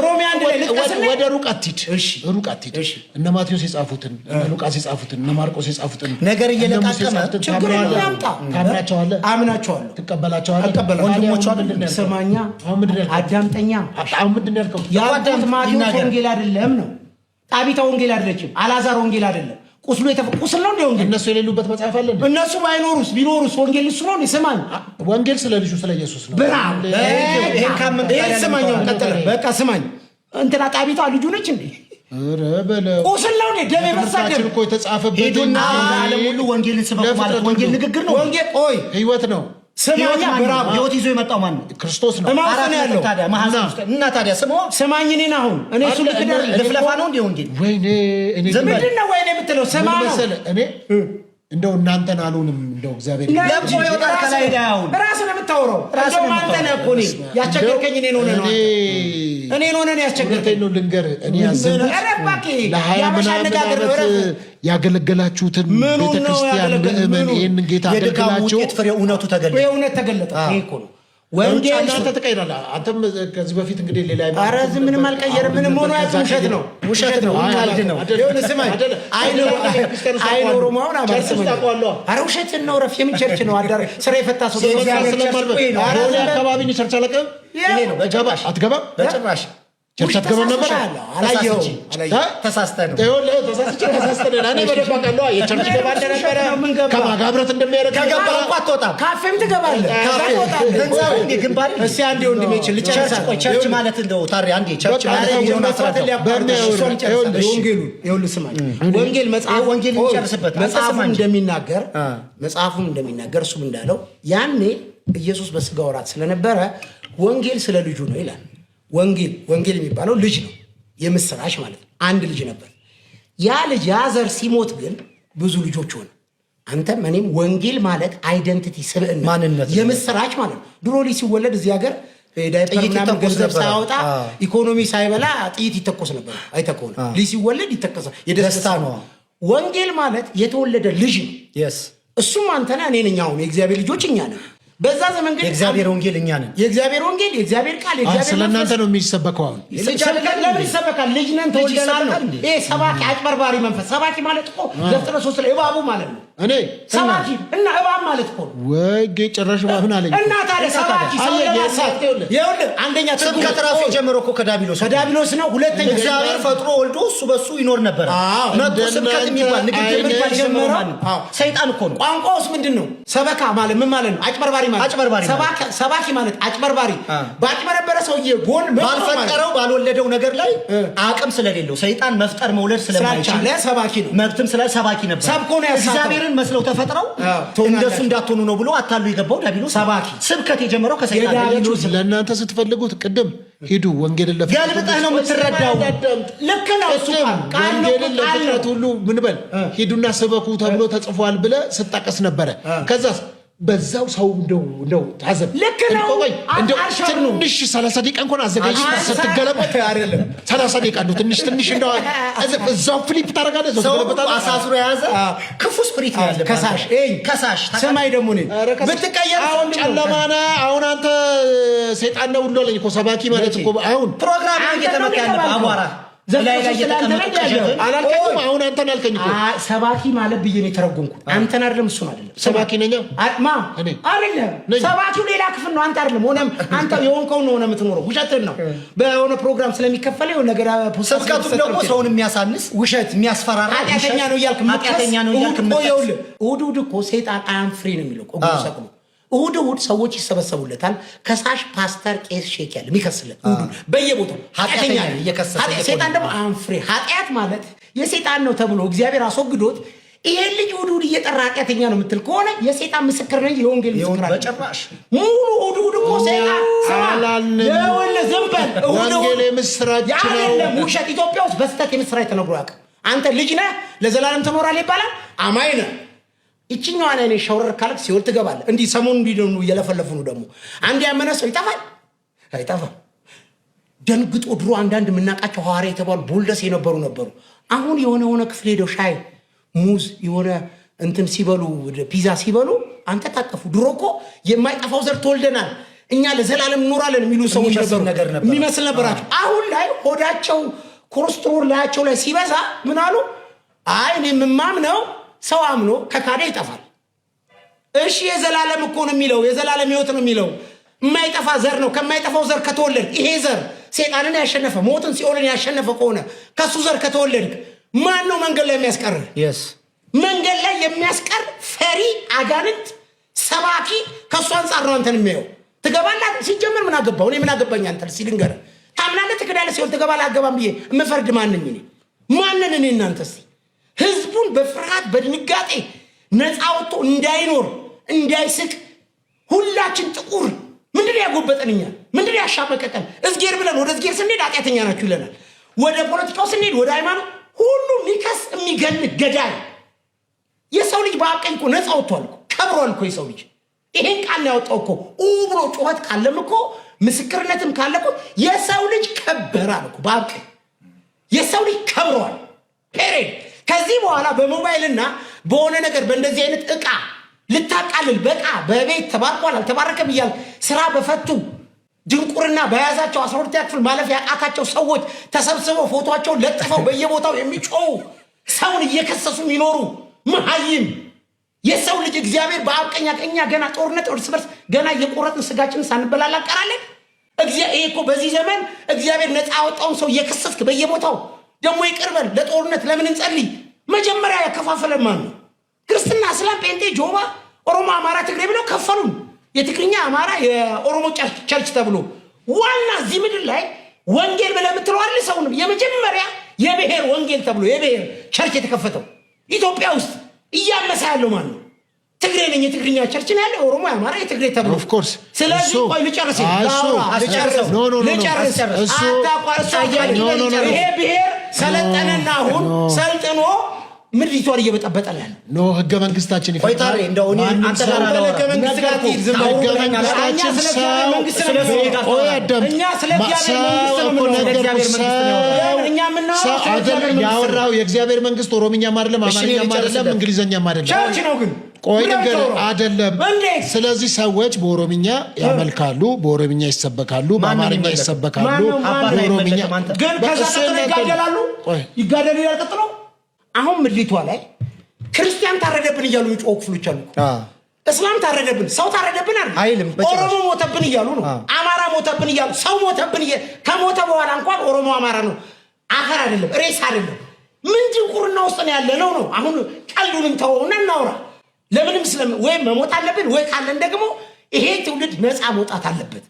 ሮሜ 1 ላይ ልጥቀስልህ። ወደ ሩቅ አትሂድ፣ እሺ። ሩቅ አትሂድ። እሺ። እነ ማቴዎስ የጻፉትን እነ ሉቃስ የጻፉትን እነ ማርቆስ የጻፉትን ነገር እነ ሙሴ እየለቃቀመ የጻፉትን ችግር የለም ታምነዋለህ? ያምጣ። ታምናቸዋለህ? አምናቸዋለሁ። ትቀበላቸዋለህ? እቀበላለሁ። ታዲያ ወንድሞቹ አሁን ምንድን ነው ያልከው? ስማኛ፣ አሁን ምንድን ነው ያልከው? አዳምጠኛ። አሁን ምንድን ነው ያልከው? ያልኩት ማቴዎስ ይናገር። ወንጌል አይደለም ነው። ጣቢታ ወንጌል አይደለችም። አላዛር ወንጌል አይደለም። ቁስሉ ቁስል ነው እንደ ወንጌል። እነሱ የሌሉበት መጽሐፍ አለ እንዴ? እነሱ ባይኖሩስ ቢኖሩስ ወንጌል እሱ ነው እንዴ? ስማኝ ወንጌል ስለ ልጁ ስለ ኢየሱስ ነው። ብራው ይሄን ካመንክ ይሄን ታዲያ ስማኝ፣ አሁን ቀጥለ በቃ ስማኝ። እንትና ጣቢታ ልጁ ነች እንዴ? ኧረ በለው። ቁስል ነው እንዴ? ደም የፈሳ ደም ትምህርታችን እኮ የተጻፈበት ሂዱና ለዓለም ሁሉ ወንጌልን ስበኩ ማለት ለፍጥረት ወንጌል ሁሉ። ንግግር ነው። ወንጌል ቆይ ህይወት ነው፣ ስማኛ፣ ህይወት ማን ነው? ብራው ህይወት ይዞ የመጣው ማን ነው? ክርስቶስ ነው። እማ ውስጥ አራት ነው ነጥብ ያለው። ታዲያ ማህፀን ውስጥ እና ታዲያ ስማዋ ስማኝ እኔን አሁን እኔ እሱ ልክድ አይደለም። ልፍለፋ ነው እንዴ ወንጌል? ወይኔ እኔ ዝም በል። ምንድን ነው ወይኔ የምትለው? ስማ ምን ነው መሰለህ፣ እኔ እንደው እናንተን አልሆንም እንደው እግዚአብሔር ለምጾ ይወጣል ከላይ ላይ አሁን ራስህ ነው የምታወራው። ራስህ ነው እንደውም አንተ ነህ እኮ እኔ ያስቸገርከኝ እኔን ሆነህ ነው። እኔ እኔን ሆነህ ነው ያስቸገርከኝ። እውነቴን ነው ልንገርህ፣ እኔ ያዘንኩት ኧረ እባክህ ለ20 የአበሻ ምናምን አነጋገር ነው። ዓመት እረፍ። ያገለገላችሁትን ምኑን ነው ቤተክርስቲያን ያገለገል- ምዕመን ምኑን? ይህንን ጌታ የድካሙ አገልግላችሁ ውጤት ፍሬ እውነቱ ተገለጠ። የእውነት ተገለጠ። ይሄ እኮ ነው ወንጌል። እናንተ ተቀይራለህ። አንተም ከዚህ በፊት እንግዲህ ሌላ ኧረ ዝም ምንም አልቀየርም። ምንም ሆኖ አያውቅም። ውሸት ነው፣ ውሸት ነው፣ ቀልድ ነው። ይኸውልህ ስማኝ፣ አይኖሩም። አሁን አማር ስማኝ። ኧረ ውሸት ነው። እረፍ። የምን church ነው? አዳር ስራ የፈታ ሰው ቦሌ አካባቢ ነው church አለቀ። ይሄ ነው በጭራሽ አትገባም? በጭራሽ Church አትገባም ነበር? አላየኸውም። ተሳስተህ ነው። ይኸውልህ ተሳስቼ ተሳስተን እኔ በደንብ አውቃለሁ። የ church ገባ እንደነበረ ምን ገባ? ከማን ጋር ህብረት እንደሚያደርግ ከገባ እንኳ አትወጣም። ካፌም ትገባለህ፣ ከዛ ትወጣለህ። ህንፃው እንዴ ግንባር እስኪ አንዴ ወንድሜ ችል ልጨርስ። Church ቆይ church ማለት እንደው ታሪ አንዴ church በቃ ማለት ተው፣ የሚለውን አስረዳው። ወንጌሉን ይኸውልህ ስማኝ፣ ወንጌል መጽሐፍ ወንጌል እንጨርስበት። አንተ መጽሐፉ ስማ እንጂ። እንደሚናገር መጽሐፉም እንደሚናገር እሱም እንዳለው ያኔ ኢየሱስ በስጋ ወራት ስለነበረ ወንጌል ስለ ልጁ ነው ይላል። ወንጌል ወንጌል የሚባለው ልጅ ነው፣ የምስራች ማለት ነው። አንድ ልጅ ነበር። ያ ልጅ ያ ዘር ሲሞት ግን ብዙ ልጆች ሆነ። አንተም እኔም። ወንጌል ማለት identity፣ ስብዕና፣ ማንነት ነው። የምስራች ማለት ነው። ድሮ ልጅ ሲወለድ እዚህ ሀገር ዳይፐር ጥይት ምናምን ይተኮስ ገንዘብ ነበረ። ሳያወጣ ኢኮኖሚ ሳይበላ ጥይት ይተኮስ ነበር። አይተህ ከሆነ ልጅ ሲወለድ ይተኮሳል። የደስታ ደስታ ነው። ወንጌል ማለት የተወለደ ልጅ ነው። እሱም አንተ ነህ፣ እኔ ነኝ። አሁን የእግዚአብሔር ልጆች እኛ ነን። በዛ ዘመን ግን የእግዚአብሔር ወንጌል እኛ ነን። የእግዚአብሔር ወንጌል፣ የእግዚአብሔር ቃል፣ የእግዚአብሔር ስለ እናንተ መንፈስ ነው የሚሰበከው አሁን። ልጅ አይደለም እንዴ? ለምን ይሰበካል? ልጅ ነን ተወልደናል ነው። ይሰበካል እንዴ? ይሄ ሰባኪ አጭበርባሪ መንፈስ። ሰባኪ ማለት እኮ ዘፍጥረት 3 ላይ እባቡ ማለት ነው። እኔ ሰባኪ እና እባብ ማለት እኮ ነው። ወይ ጭራሽ ምን አለኝ? እና ታዲያ ሰባኪ ሰው አየህ፣ ለማሳት ይኸውልህ፣ አንደኛ ትርጉሙ ስብከት ራሱ የጀመረው እኮ ከዳቢሎስ ነው። ከዳቢሎስ ነው። ሁለተኛ እግዚአብሔር ፈጥሮ ወልዶ እሱ በሱ ይኖር ነበር። አዎ። መጥቶ ስብከት የሚባል ንግግር አይነት የሚባል የጀመረው ማን ነው? አዎ። ሰይጣን እኮ ነው። ቋንቋውስ ምንድን ነው? ሰበካ ማለት ምን ማለት ነው? አጭበርባሪ ማለት። አጭበርባሪ ማለት። ሰባኪ ማለት አጭበርባሪ። ባጭበረበረ ሰውዬ ጎን መቆም ማለት ባልፈጠረው ባልወለደው ነገር ላይ አቅም ስለሌለው፣ ሰይጣን መፍጠር መውለድ ስለማይችል ስላልቻለ ሰባኪ ነው። መብትም ስለ ሰባኪ ነበር። ሰብኮ ነው ያሳተው። እግዚአብሔርን መስለው ተፈጥረው ትሆናላችሁ። እንደሱ እንዳትሆኑ ነው ብሎ አታሉ የገባው ዲያብሎስ ነው። ሰባኪ። ስብከት የጀመረው ከሰይጣን ነው። የዲያብሎስ ለእናንተ ስትፈልጉት ቅድም ሂዱ ወንጌልን ለፍጥረት ገልብጠህ ነው የምትረዳው። ልክ ነው። እሱ ቅድም ቃል ቃል ነው ወንጌልን ቃል ነው። ለፍጥረት ሁሉ ምን በል ሂዱና ስበኩ ተብሎ ተጽፏል ብለህ ስጠቀስ ነበረ። ከዛስ በዛው ሰው እንደው ታዘብ። ልክ ነው። ቆይ እንደው አልሻር ነው። ትንሽ 30 ደቂቃ እንኳን አዘጋጅ ስትገለበጥ አይደለም። 30 ደቂቃ እንደው ትንሽ ትንሽ እንደው እዛው flip ታደርጋለህ፣ እዛው ሰው ትገለበጣለህ። አሳስሮ የያዘ ክፉ spirit ነው ያለበት። ከሳሽ እኝ ከሳሽ ስማይ ደግሞ እኔን ኧረ ከሳሽ። ብትቀየር አሁን ጨለማ ነህ። አሁን አንተ ሰይጣን ነው ሁሉ አለኝ እኮ ሰባኪ ማለት እኮ አሁን ፕሮግራም ነው አንተ እየተመታ ነው ያለበት የተባልከው። አቧራ ላይ ላይ እየተቀመጡ ቅዠትን አላልከኝም? አሁን አንተን አልከኝ እኮ። ሰባኪ ማለት ብዬ ነው የተረጎምኩት። አንተን አይደለም እሱን አይደለም። ሰባኪ ነኛ ማ እኔ አይደለም። ነኝ። ሰባኪው ሌላ ክፍል ነው። አንተ አይደለም ሆነም አንተ የሆንከውን ነው ሆነ የምትኖረው። ውሸትህን ነው። በሆነ ፕሮግራም ስለሚከፈለ የሆነ ነገር ፖስታ ስብከቱም ስለሚሰጥ ደግሞ ነው። ሰውን የሚያሳንስ ውሸት የሚያስፈራራ ኃጢአተኛ ውሸት፣ ነው እያልክ የምትከስ ኃጢአተኛ ነው እያልክ እሑድ እኮ የምትከስ። ይኸውልህ፣ እሑድ እሑድ እኮ ሰይጣን I'm free ነው የሚለው እኮ እግሩ ሰቅሎ እሑድ እሑድ ሰዎች ይሰበሰቡለታል። ከሳሽ ፓስተር፣ ቄስ፣ ሼክ ያለ የሚከስለት እሑድ እሑድ በየቦታው ኃጢአተኛ ኃጢአተኛ ነው እየከሰሰ ሰይጣን ደግሞ I'm free ኃጢአት ማለት የሰይጣን ነው ተብሎ እግዚአብሔር አስወግዶት ይሄን ልጅ እሑድ እሑድ እየጠራ ኃጢአተኛ ነው የምትል ከሆነ የሰይጣን ምስክር ነኝ፣ የወንጌል ምስክር አይደለም። በጭራሽ። ሙሉ እሑድ እሑድ እኮ ሰይጣን ስማ፣ አላልንም። ይኸውልህ ዝም በል እሑድ እሑድ ወንጌል የምስራች ነው። አይደለም ውሸት። ኢትዮጵያ ውስጥ በስተት የምስራች ተነግሮ አያውቅም። አንተ ልጅ ነህ ለዘላለም ትኖራለህ ይባላል። አማኝ ነህ። ይችኛዋን አይነት ሸውረር ካልክ ሲኦል ትገባለህ። እንዲህ ሰሞኑን እንዲህ ደግሞ እየለፈለፉ ነው። ደግሞ አንድ ያመነ ሰው ይጠፋል አይጠፋም? ደንግጦ ድሮ አንዳንድ የምናውቃቸው ሐዋርያ የተባሉ boldest የነበሩ ነበሩ። አሁን የሆነ የሆነ ክፍል ሄደው ሻይ ሙዝ የሆነ እንትን ሲበሉ ፒዛ ሲበሉ አንተ ታቀፉ። ድሮ እኮ የማይጠፋው ዘር ተወልደናል እኛ ለዘላለም እንኖራለን የሚሉ ሰዎች የሚመስል ነበሩ። ነገር ነበር። የሚመስል ነበራቸው። አሁን ላይ ሆዳቸው ኮሌስትሮል ላያቸው ላይ ሲበዛ ምን አሉ? አይ እኔ የምማምነው ሰው አምኖ ከካደ ይጠፋል። እሺ የዘላለም እኮ ነው የሚለው፣ የዘላለም ሕይወት ነው የሚለው፣ የማይጠፋ ዘር ነው። ከማይጠፋው ዘር ከተወለድክ ይሄ ዘር ሴጣንን ያሸነፈ ሞትን ሲኦልን ያሸነፈ ከሆነ ከሱ ዘር ከተወለድክ ማን ነው መንገድ ላይ የሚያስቀርህ? መንገድ ላይ የሚያስቀር ፈሪ አጋንንት ሰባኪ ከእሱ አንጻር ነው አንተን የሚያየው። ትገባለህ። ሲጀመር ምን አገባው? እኔ ምን አገባኝ አንተን ሲል ልንገርህ። ታምናለህ፣ ትክዳለህ፣ ሲኦል ትገባለህ አገባም ብዬ የምፈርድ ማንኝ እኔ ማንን? እኔ እናንተ እስኪ ህዝቡን በፍርሃት በድንጋጤ ነፃ ወጥቶ እንዳይኖር እንዳይስቅ ሁላችን ጥቁር ምንድን ነው ያጎበጠን? እኛ ምንድን ነው ያሻመቀቀን? እዝጌር ብለን ወደ እዝጌር ስንሄድ ኃጢአተኛ ናችሁ ይለናል። ወደ ፖለቲካው ስንሄድ ወደ ሃይማኖት ሁሉ የሚከስ የሚገል ገዳይ። የሰው ልጅ በአብ ቀኝ እኮ ነፃ ወጥቷል እኮ ከብሯል እኮ የሰው ልጅ። ይሄን ቃል ነው ያወጣው እኮ ኡ ብሎ ጩኸት ካለም እኮ ምስክርነትም ካለ እኮ የሰው ልጅ ከበረ አለ እኮ በአብ ቀኝ የሰው ልጅ ከብሯል። Period። ከዚህ በኋላ በሞባይልና በሆነ ነገር በእንደዚህ አይነት እቃ ልታቃልል በቃ በቤት ተባርኳል አልተባረከም እያል ስራ በፈቱ ድንቁርና በያዛቸው 12ኛ ክፍል ማለፍ ያቃታቸው ሰዎች ተሰብስበው ፎቶቸውን ለጥፈው በየቦታው የሚጮሁ ሰውን እየከሰሱ የሚኖሩ መሀይም የሰው ልጅ እግዚአብሔር በአብ ቀኝ እኛ ገና ጦርነት እርስ በርስ ገና እየቆረጥን ስጋችንን ሳንበላላ እንቀራለን። ይሄ እኮ በዚህ ዘመን እግዚአብሔር ነፃ ያወጣውን ሰው እየከሰስክ በየቦታው ደግሞ ይቅርበል ለጦርነት ለምን እንጸልይ? መጀመሪያ ያከፋፈለን ማን ነው? ክርስትና፣ እስላም፣ ጴንጤ፣ ጆባ፣ ኦሮሞ፣ አማራ፣ ትግሬ ብለው ከፈሉን። የትግርኛ፣ አማራ፣ የኦሮሞ church ተብሎ ዋና እዚህ ምድር ላይ ወንጌል ብለህ የምትለው አይደል? ሰውንም የመጀመሪያ የብሔር ወንጌል ተብሎ የብሔር church የተከፈተው ኢትዮጵያ ውስጥ እያመሳ ያለው ማን ነው? ትግሬ ነኝ፣ የትግርኛ church ነው ያለ፣ ኦሮሞ፣ የአማራ፣ የትግሬ ተብሎ። Of course። ስለዚህ ቆይ ልጨርስ፣ ልጨርስ፣ ልጨርስ። አታቋርጥ። ይሄ ብሔር ሰለጠነና አሁን ሰልጥኖ ምድሪቷን እየበጠበጠ ነው ያለው። No፣ ህገ መንግስታችን ይፈቅዳል። እንደው እኔ አንተ ጋር ህገ መንግስት ጋር ትሂድ፣ ዝም ህገ መንግስታችን ሰው ቆይ አዳምጥ። እኛ ስለ እግዚአብሔር መንግስት ነው የምናወራው። እኛ የምናወራው ስለ እግዚአብሔር መንግስት ነው። ያወራው የእግዚአብሔር መንግስት ኦሮምኛም አይደለም፣ አማርኛም አይደለም፣ እንግሊዘኛም አይደለም። Church ነው ግን። ቆይ ነገር አይደለም። ስለዚህ ሰዎች በኦሮምኛ ያመልካሉ፣ በኦሮምኛ ይሰበካሉ፣ በአማርኛ ይሰበካሉ። በኦሮምኛ ግን ከዛ ቀጥሎ ይጋደላሉ። ይጋደሉ ይላል ቀጥሎ። አሁን ምድሪቷ ላይ ክርስቲያን ታረደብን እያሉ የጮሁ ክፍሎች አሉ። እስላም ታረደብን፣ ሰው ታረደብን አይደል አይልም። ኦሮሞ ሞተብን እያሉ ነው። አማራ ሞተብን እያሉ፣ ሰው ሞተብን። ከሞተ በኋላ እንኳን ኦሮሞ አማራ ነው፣ አፈር አይደለም፣ ሬሳ አይደለም። ምን ድንቁርና ውስጥ ነው ያለ ነው ነው። አሁን ቀልዱንም ተወውና እናውራ። ለምንም ስለ ወይም መሞት አለብን ወይ ካለን ደግሞ ይሄ ትውልድ ነፃ መውጣት አለበት።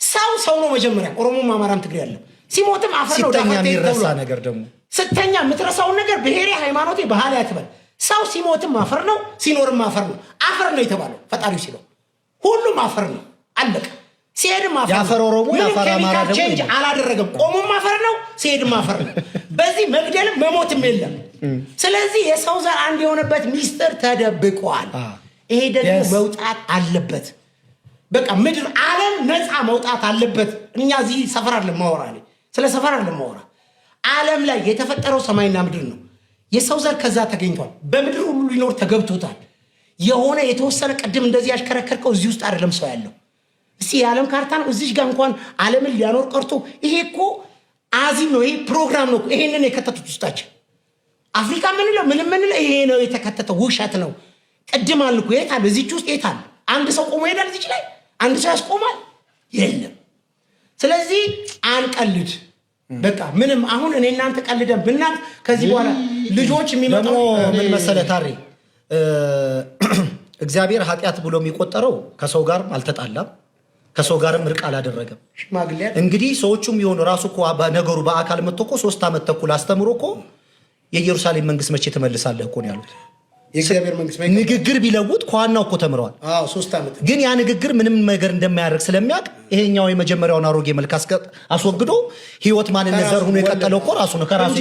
ሰው ሰው ነው መጀመሪያ። ኦሮሞም አማራም ትግሬ ያለም ሲሞትም አፈር ነው። ሲተኛ የሚረሳ ነገር ደግሞ ስተኛ የምትረሳውን ነገር ብሔሬ፣ ሃይማኖቴ፣ ባህል አትበል። ሰው ሲሞትም አፈር ነው፣ ሲኖርም አፈር ነው። አፈር ነው የተባለው ፈጣሪው ሲለው ሁሉም አፈር ነው። አለቀ። ሲሄድም አፈር የአፈር ኦሮሞ የአፈር አማራ chemical change አላደረገም። ቆሞም አፈር ነው፣ ሲሄድም አፈር ነው። በዚህ መግደልም መሞትም የለም። ስለዚህ የሰው ዘር አንድ የሆነበት ሚስጥር ተደብቋል። ይሄ ደግሞ መውጣት አለበት። በቃ ምድር ዓለም ነፃ መውጣት አለበት። እኛ እዚህ ሰፈር አይደለም ማወራ፣ ስለ ሰፈር አይደለም ማወራ። ዓለም ላይ የተፈጠረው ሰማይና ምድር ነው። የሰው ዘር ከዛ ተገኝቷል። በምድር ሁሉ ሊኖር ተገብቶታል። የሆነ የተወሰነ ቅድም እንደዚህ ያሽከረከርከው እዚህ ውስጥ አይደለም ሰው ያለው። እስቲ የዓለም ካርታ ነው። እዚህ ጋር እንኳን ዓለምን ሊያኖር ቀርቶ ይሄ እኮ አዚም ነው። ይሄ ፕሮግራም ነው። ይሄንን የከተቱት ውስጣችን አፍሪካ ምንለው ምንም ምንለው ይሄ ነው የተከተተው። ውሸት ነው። ቅድም አልኩ። የት አለ? እዚች ውስጥ የት አለ? አንድ ሰው ቆሞ ይሄዳል። እዚች ላይ አንድ ሰው ያስቆማል? የለም። ስለዚህ አንቀልድ። በቃ ምንም አሁን እኔ እናንተ ቀልደን ብናልፍ ከዚህ በኋላ ልጆች የሚመጣው ምን መሰለህ ታሬ፣ እግዚአብሔር ኃጢአት ብሎ የሚቆጠረው ከሰው ጋርም አልተጣላም፣ ከሰው ጋርም እርቅ አላደረገም። እንግዲህ ሰዎቹም የሆኑ ራሱ እኮ ነገሩ በአካል መጥቶ እኮ 3 ዓመት ተኩል አስተምሮ እኮ የኢየሩሳሌም መንግስት መቼ ትመልሳለህ እኮ ነው ያሉት። የእግዚአብሔር መንግስት ንግግር ቢለውጥ ከዋናው እኮ ተምረዋል። አዎ 3 ዓመት ግን ያ ንግግር ምንም ነገር እንደማያደርግ ስለሚያውቅ ይሄኛው የመጀመሪያውን አሮጌ መልክ አስወግዶ ህይወት ማንነት ዘር ሆኖ የቀጠለው እኮ ራሱ ነው። ከራሱ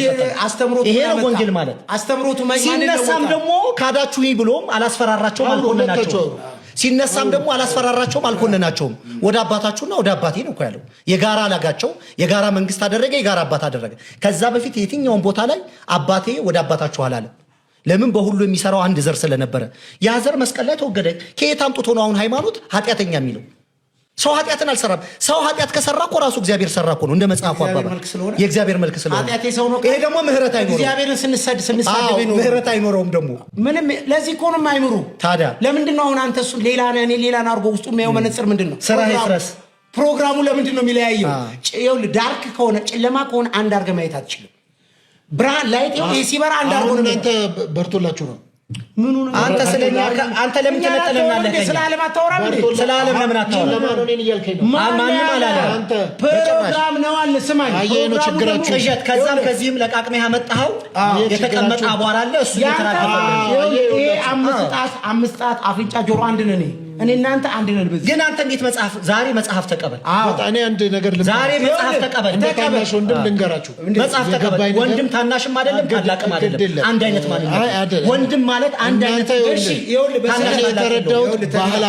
አስተምሮቱ ይሄ ነው ወንጌል ማለት። አስተምሮቱ ሲነሳም ደግሞ ካዳችሁኝ ብሎም አላስፈራራቸውም፣ አልኮነናቸውም። ሲነሳም ደግሞ አላስፈራራቸውም፣ አልኮነናቸውም። ወደ አባታችሁና ወደ አባቴ ነው እኮ ያለው። የጋራ አላጋቸው፣ የጋራ መንግስት አደረገ፣ የጋራ አባት አደረገ። ከዛ በፊት የትኛውን ቦታ ላይ አባቴ ወደ አባታችሁ አላለም። ለምን? በሁሉ የሚሰራው አንድ ዘር ስለነበረ ያ ዘር መስቀል ላይ ተወገደ። ከየት አምጥቶ ነው አሁን ሃይማኖት ኃጢአተኛ የሚለው? ሰው ኃጢአትን አልሰራም። ሰው ኃጢአት ከሰራ እኮ ራሱ እግዚአብሔር ሰራ እኮ ነው፣ እንደ መጽሐፉ አባባል የእግዚአብሔር መልክ ስለሆነ ይሄ ደግሞ ምህረት አይኖረውም። እግዚአብሔርን ስንሳደብ ምህረት አይኖረውም ደግሞ ምንም። ለዚህ እኮ ነው የማይምሩ። ታዲያ ለምንድን ነው አሁን አንተ እሱን ሌላ እኔ ሌላን አድርጎ ውስጡ የሚያየው መነጽር ምንድን ነው? ስራ ይፍረስ። ፕሮግራሙ ለምንድን ነው የሚለያየው? ይኸውልህ dark ከሆነ ጨለማ ከሆነ አንድ አድርገህ ማየት አትችልም። ብርሃን light ይሄ ሲበራ አንድ አድርጎ ነው። እናንተ በርቶላችሁ ነው። ምኑ ነው? አንተ ስለኛ አንተ ለምን ትነጥለናለህ? ስለ ዓለም አታወራም እንዴ? ስለ ዓለም ለምን አታወራም? ማንም አላለም። ፕሮግራም ነው አለ። ስማኝ፣ አየህ ነው ችግራችሁ። ቅዠት ከዛም ከዚህም ለቃቅመህ ያመጣኸው የተቀመጠ አቧራ አለ። እሱ እየተራገፈ ይሄ አምስት ጣት አፍንጫ፣ ጆሮ አንድ ነን። እኔ እናንተ አንድ ነን። በዚህ ግን አንተ እንዴት መጽሐፍ ዛሬ መጽሐፍ ተቀበል። እኔ አንድ ነገር ዛሬ መጽሐፍ ተቀበል። እንደ ታናሽ ወንድም ልንገራችሁ። መጽሐፍ ተቀበል። ወንድም ታናሽም አይደለም ታላቅም አይደለም፣ አንድ አይነት ማለት ነው። ወንድም ማለት አንድ አይነት። እሺ፣ ይኸውልህ የተረዳሁት ባህል